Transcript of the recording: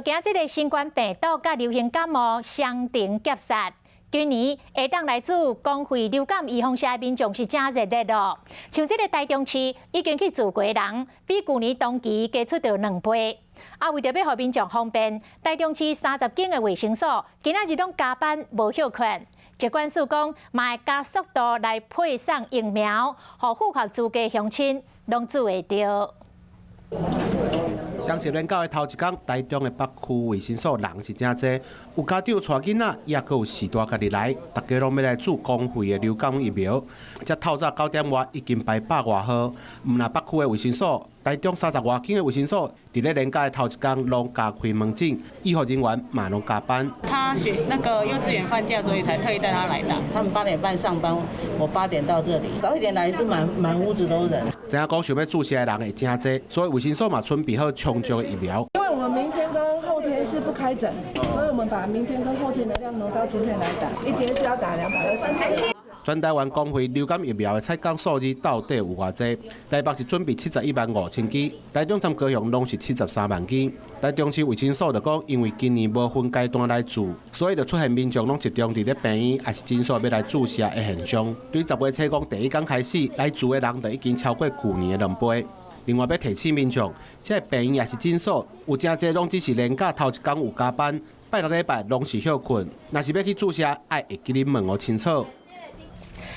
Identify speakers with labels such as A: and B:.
A: 驚這个新冠病毒佮流行感冒雙重夾殺。今年會當來注公費流感預防射的民眾是誠熱烈咯。像這个台中市已經去注過的人，比舊年同期加出著兩倍。啊，為著欲予民眾方便，台中市30間的衛生所今仔日攏加班無歇睏。疾管署講，嘛會加速度來配送疫苗，予符合資格鄉親攏注會著。
B: 雙十連假的頭一工，台中的北區衛生所人是誠濟，有家長帶囡仔，也閣有序大家己來，大家攏欲來注公費的流感疫苗。才透早9點外已經排百外號，毋但北區的衛生所，台中30外間的衛生所，佇咧連假的頭一工攏加開門診，醫護人員嘛攏加班。
C: 他學那個幼稚園放假，所以才特意帶他來打。
D: 他們8點半上班，我8點到這裡，早一點來是滿滿屋子都人。
B: 知影講想欲注射的人會誠濟，所以衛生所嘛準備好充足的疫苗。
E: 因為我們明天跟後天是不開診，所以我們把明天跟後天的量挪到今天來打，一天是要打220劑。
B: 全台灣公費流感疫苗的採購數字到底有偌濟？台北是準備71萬5千劑，台中和高雄攏是73萬劑。台中市衛生所就講，因為今年無分階段來注，所以就出現民眾攏集中佇咧病院抑是診所欲來注射的現象。對10月初五第一工開始來注的人，就已經超過舊年的兩倍。另外，欲提醒民眾，這个病院抑是診所有誠濟攏只是連假頭一工有加班，拜六禮拜攏是歇睏。若是欲去注射，愛會記得問予清楚。